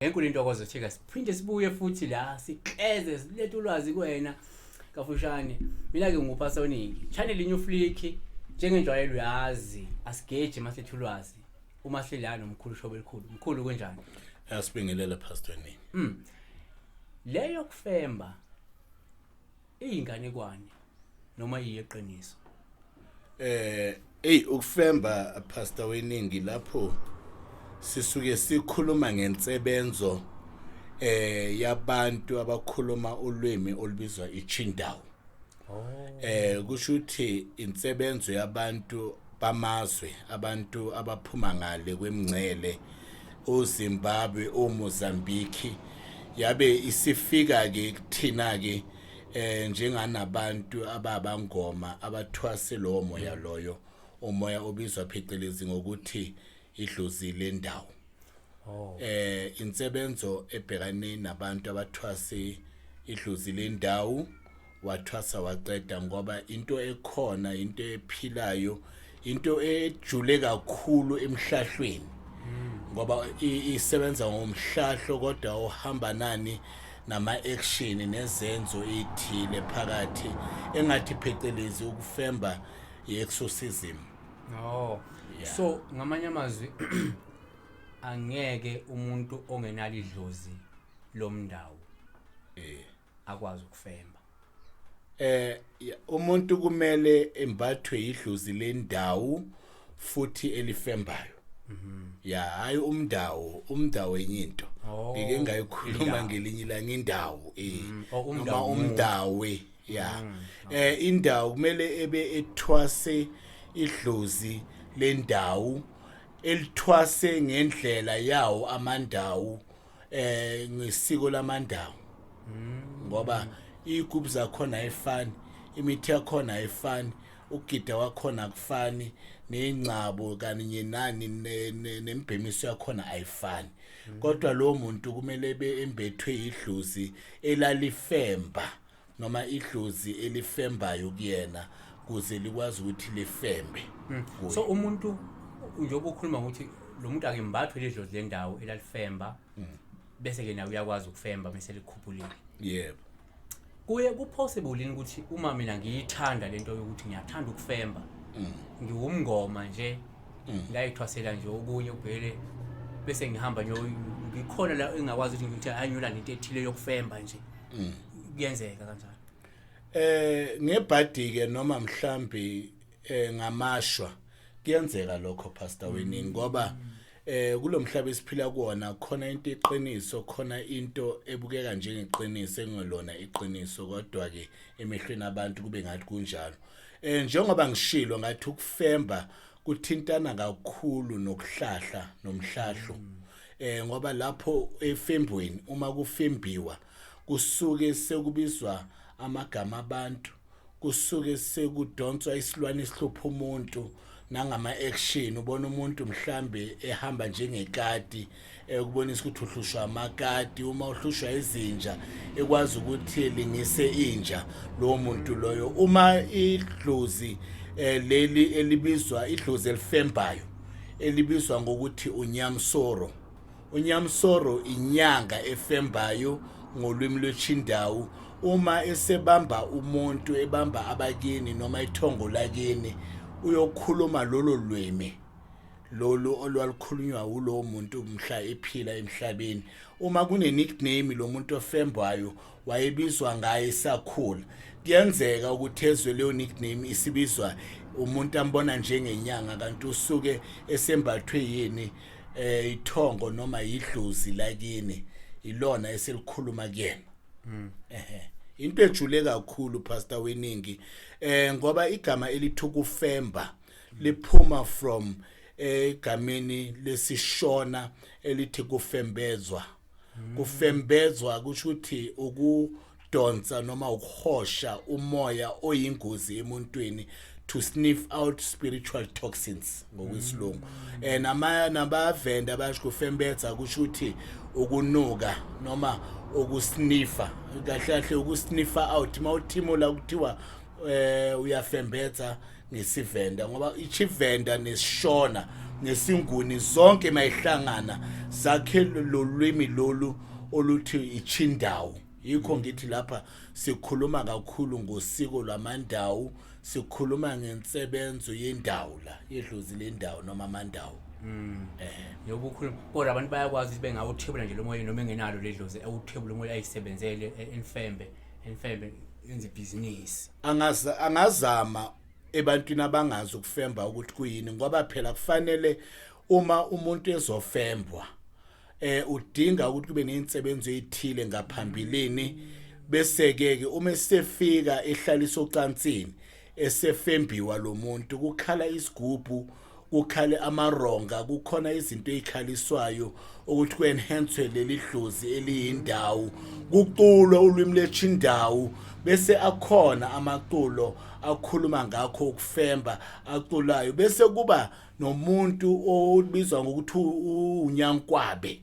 Ngenkulu intokozo thika siphinde sibuye futhi la sikleze silethe ulwazi kuwena kafushane. Mina ke nguPasoningi. Channel New Flick njengenjwayelo uyazi asigeji masilethe ulwazi uma sila nomkhulu shobo elikhulu. Mkhulu kunjani? Asibingelele Pastor Ningi. Leyo kufemba iyinganekwane noma iyeqiniso. Ey ukufemba Pastor weningi lapho sisuke sikhuluma ngensebenzo yabantu abakhuluma ulwimi olubizwa iChindawo. Oh. Kusho ukuthi insebenzo yabantu bamazwe, abantu abaphuma ngale kwemngcele oZimbabwe, oMozambique yabe isifika ke kuthina ke njenganabantu ababangoma abathwase lowo moya loyo, umoya obizwa phecelezi ngokuthi idlozi lendawo. Oh. Insebenzo ebhekane nabantu abathwase idlozi lendawo, wathwasa waqeda, ngoba into ekhona, into ephilayo, into ejule kakhulu emhlahlweni, ngoba isebenza ngomhlahlo kodwa uhamba nani nama action nezenzo ezithile phakathi engathi phecelezi ukufemba i-exorcism. Oh. Yeah. So ngamanye amazwi angeke umuntu ongenalo idlozi lomndawo akwazi ukufemba. Umuntu kumele embathwe idlozi lendawo futhi elifembayo. Ya, hayi umndawo, umndawo enye into. Oh, Ngike ngayikhuluma indawo. ngelinye ilanga indawo Oh, umndawo noma umuntu. umndawe ya. Indawo kumele ebe ethwase idlozi lendawo, elithwase ngendlela yawo amandawo, ngesiko lamandawo. Ngoba igubhu zakhona ayifani, imithi yakhona ayifani, ukugida kwakhona akufani, ney'ngcabo kanye nani nembhemiso yakhona ayifani. Kodwa lowo muntu kumele ebe embethwe idlozi elalifemba noma idlozi elifembayo kuyena kuze likwazi ukuthi lifembe. Kuye. So umuntu njengoba ukhuluma ngokuthi lo muntu akembathwe ledlozi lendawo elalifemba, bese ke nawe uyakwazi ukufemba bese likhuphulile. Yebo. Kuye kupossible yini ukuthi uma mina ngiyithanda lento yokuthi ngiyathanda ukufemba, ngiwumngoma nje, ngayithwasela nje okunye ubhele bese ngihamba nje ngikhona la engakwazi ukuthi ngithi anyula lento ethile yokufemba nje? Kuyenzeka kanjalo? Ngebhadi ke noma mhlambi ngamashwa kuyenzeka lokho Pastor Weningi, ngoba kulomhlaba esiphila kuwona khona into eqiniso, khona into ebukeka njengeqiniso engelona iqiniso, kodwa ke emehlweni abantu kube ngathi kunjalo. Njengoba ngishilo ngathi ukufemba kuthintana kakhulu nokuhlahla nomhlahlo. Ngoba lapho efembweni uma kufembiwa kusuke sekubizwa amagama abantu, kusuke sekudonswa isilwane esihlupha umuntu nangama action, ubona umuntu mhlambe ehamba njengekati, ukubonisa ukuthi uhlushwa amakati, uma uhlushwa izinja ekwazi ukuthi lingise inja lowo muntu loyo. Uma idlozi leli elibizwa idlozi elifembayo elibizwa ngokuthi unyamsoro, unyamsoro inyanga efembayo ngolwimi lwechindawu, uma esebamba umuntu ebamba abakini noma ithongo lakini uyokhuluma lolo lwimi lolu olwalukhulunywa ulowo muntu mhla ephila emhlabeni. Uma kune nickname lo muntu ofembwayo wayebizwa ngaye esakhula, kuyenzeka ukuthi ezwe leyo nickname isibizwa umuntu ambona njengenyanga, kanti usuke esembathwe yini, ithongo noma idlozi lakini ilona eselikhuluma kuyena. Ehe, into ejule kakhulu Pastor weningi, ngoba igama elithi ukufemba liphuma from egameni lesishona elithi kufembezwa. Kufembezwa kusho ukuthi ukudonsa noma ukuhosha umoya oyingozi emuntwini, to sniff out spiritual toxins ngokwesilungu. Nama nabavenda basho kufembetha kusho ukuthi ukunuka noma ukusniffa, kahle kahle ukusniffa out. Mawuthimula kuthiwa uyafembetha ngesivenda, ngoba ichivenda nesishona nesiNguni, zonke mayihlangana zakhe lolwimi lolu oluthi ichindawo. Yikho ngithi lapha sikhuluma kakhulu ngosiko lwamandawo, sikhuluma ngensebenzo yendawo la, yedlozi lendawo noma amandawo. Njengoba ukhuluma, kodwa abantu bayakwazi ukuthi bengawuthebula nje lo moya noma engenalo ledlozi, awuthebule umoya, ayisebenzele, enfembe enze ibhizinisi. Angazama ebantwini abangazi ukufemba ukuthi kuyini, ngoba phela kufanele uma umuntu ezofembwa udinga ukuthi kube nezinsebenzo ezithile ngaphambilini, bese ke ke uma esefika ehlaliswa ocansini, esefembiwa lo muntu, kukhala isigubhu, kukhale amaronga, kukhona izinto ezikhaliswayo ukuthi ku-enhance leli dlozi eliyindawo, kuculwe ulwimi lwechindawo, bese akhona amaculo akhuluma ngakho ukufemba aculayo, bese kuba nomuntu obizwa ngokuthi unyankwabe,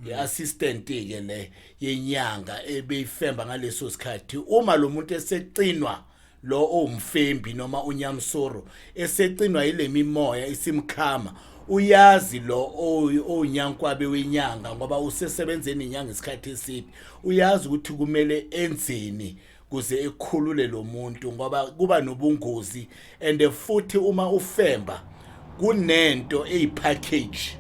i-assistant ke le yenyanga ebeyifemba ngaleso sikhathi. Uma lo muntu esecinwa, lo owumfembi noma unyamsoro esecinwa ile mimoya isimkhama, uyazi lo owunyankwabe wenyanga, ngoba usesebenzeni inyanga isikhathi eside, uyazi ukuthi kumele enzeni kuze ekhulule lo muntu, ngoba kuba nobungozi. And futhi uma ufemba kunento eyipackage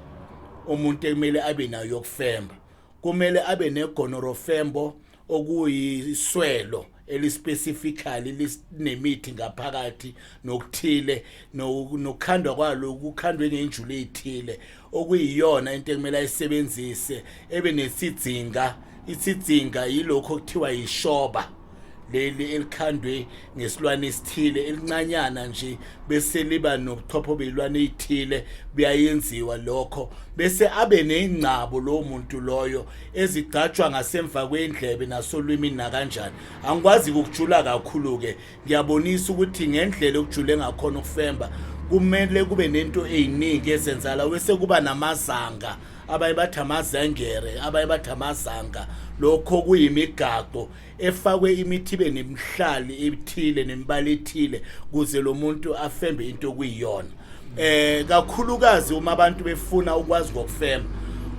umuntu ekumele abe nayo yokufemba. Kumele abe negonorofembo, okuyiswelo elispecifically linemithi ngaphakathi nokuthile, nokukhandwa kwalo kukhandwe ngenjulo ezithile, okuyiyona into ekumele ayisebenzise. Ebe nesidzinga, isidzinga yilokho okuthiwa yishoba leli elikhandwe ngesilwane esithile elincanyana nje, bese liba nobuchopho belwane ezithile, buyayenziwa lokho, bese abe nengcabo lo muntu loyo ezigcatshwa ngasemva kwendlebe nasolwimini nakanjani. Angikwazi ukujula kakhulu ke, ngiyabonisa ukuthi ngendlela okujule ngakhona ukufemba kumele kube nento eziningi ezenzala, bese kuba namazanga, abanye bathi amazengere, abanye bathi amazanga. Lokho kuyimigaqo efakwe imithi ibe nemihlali ethile nemibala ethile kuze lo muntu afembe into okuyiyona. Kakhulukazi uma abantu befuna ukwazi ngokufemba,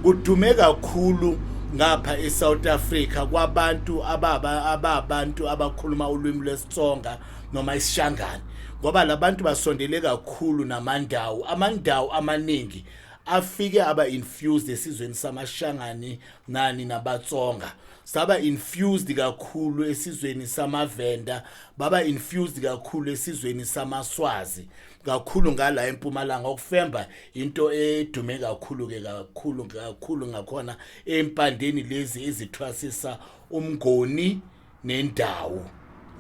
kudume kakhulu ngapha eSouth Africa kwabantu ababa ababantu abakhuluma ulwimi lwesiTsonga noma isiShangane, ngoba labantu basondele kakhulu namandawo. Amandawo amaningi afike aba infused esizweni samaShangani nani nabaTsonga, saba infused kakhulu esizweni samaVenda, baba infused kakhulu esizweni samaSwazi, kakhulu ngala eMpumalanga. Ukufemba into edume kakhulu ke, kakhulu kakhulu ngakhona empandeni lezi ezithwasisa umngoni nendawo,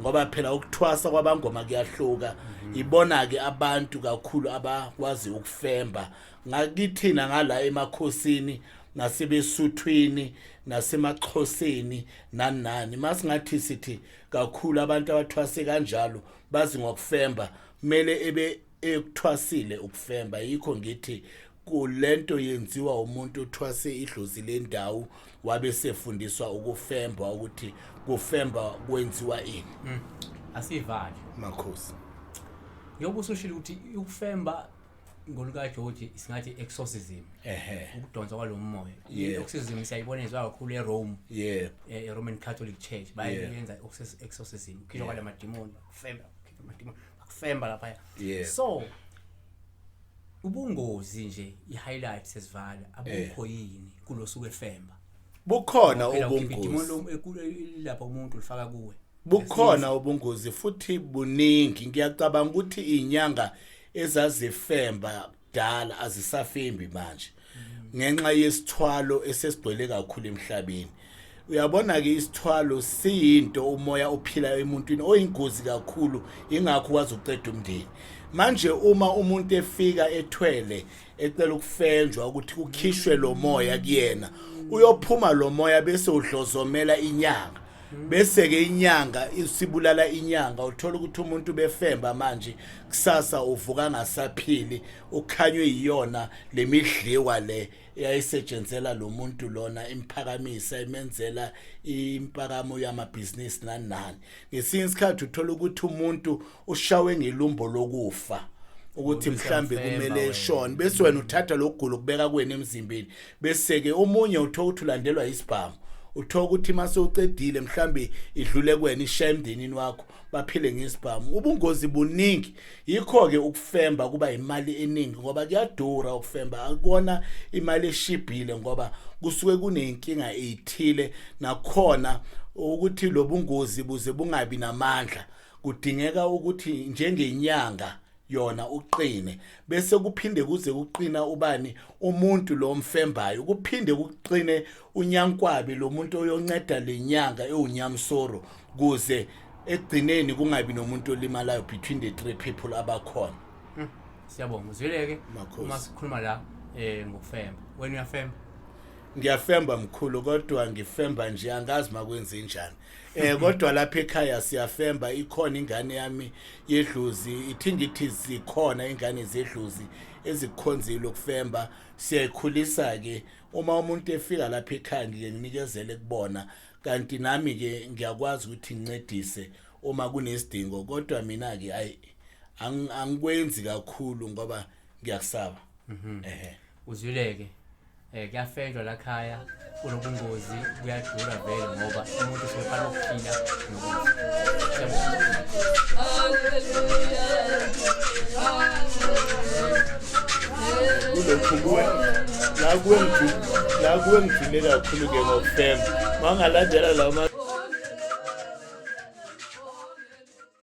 ngoba phela ukuthwasa kwabangoma kuyahluka. Ibona ke abantu kakhulu abakwazi ukufemba ngakithina ngala emakhosini nasebesuthwini nasemaxhoseni nani nani. Masingathi sithi kakhulu abantu abathwase kanjalo bazi ngokufemba, kumele ebe ekuthwasile ukufemba. Yikho ngithi kulento yenziwa umuntu othwase idlozi lendawo, wabe sefundiswa ukufemba, ukuthi kufemba kwenziwa ini. Asivale. Makhosi. Njengoba usushilo ukuthi ukufemba ngoluka George singathi exorcism, ukudonsa kwalo moya. I-exorcism siyayibona yenziwa kakhulu eRome, e-Roman Catholic Church bayenza exorcism, kukhishwa kwala madimoni, kufemba, kukhipha amadimoni, bakufemba lapha. So ubungozi nje, i-highlight sesivala, abukho yini kulosuku efemba? Bukhona. Phela ukhipha idimoni ubungozi. Lapha umuntu ulifaka kuwe. Bukhona ubungozi futhi buningi. Ngiyacabanga ukuthi inyanga ezazifemba kudala azisafembi manje ngenxa yesithwalo esesigcwele kakhulu emhlabeni. Uyabona ke, isithwalo siyinto, umoya ophila emuntwini oyingozi kakhulu, ingakho wazi ukuqeda umndeni. Manje uma umuntu efika ethwele ecela ukufenjwa ukuthi kukhishwe lo moya kuyena, uyophuma lo moya bese udlozomela inyanga, bese ke inyanga isibulala inyanga. Uthola ukuthi umuntu befemba manje, kusasa uvuka ngasaphili, ukhanywe yiyona lemidliwa le eyayisetshenzela lo muntu lona, imphakamisa, imenzela impakamo yamabhizinisi nani nani. Ngesinye isikhathi uthola ukuthi umuntu ushawe ngelumbo lokufa. Ukuthi mhlambe Uyamfemba kumele wena. eshone, bese wena uthatha lokugula ukubeka kwena emzimbeni, bese ke omunye uthola ukuthi ulandelwa isibhamu, uthola ukuthi mase ucedile mhlambe idlule kwena, ishaya emndenini wakho, baphile ngesibhamu. Ubungozi buningi. Yikho ke ukufemba kuba imali eningi, ngoba kuyadura ukufemba, akona imali eshibhile, ngoba kusuke kunenkinga ezithile. Nakhona ukuthi lobungozi buze bungabi namandla, kudingeka ukuthi njengenyanga yona uqine, bese kuphinde kuze kuqina ubani, umuntu lo mfembayo, kuphinde kuqine unyankwabi, lo muntu oyonceda lenyanga ewunyamsoro, kuze ekugcineni kungabi nomuntu olimalayo between the three people abakhona. Siyabonga, uzwileke. Makhosi. Uma sikhuluma la ngokufemba, wena uyafemba? Ngiyafemba mkhulu, kodwa ngifemba nje, angazi makwenze njani. Kodwa lapha ekhaya siyafemba. Ikhona ingane yami yedlozi, ithi ngithi zikhona ingane zedlozi ezikukhonzile ukufemba, siyayikhulisa ke. Uma umuntu efika lapha ekhaya, ngike nginikezele kubona, kanti nami ke ngiyakwazi ukuthi ngincedise uma kunesidingo, kodwa mina ke ayi, angikwenzi kakhulu ngoba ngiyakusaba, ehe. Uzwileke, kuyafenjwa la khaya, kunobungozi, kuyadura vele, ngoba umuntu usuke efana ukuphila nokufa. Siyabonga. Kulokhu kuwe la kuwe, la kuwe ngijule kakhulu ke ngokufemba, mangalandela lawa.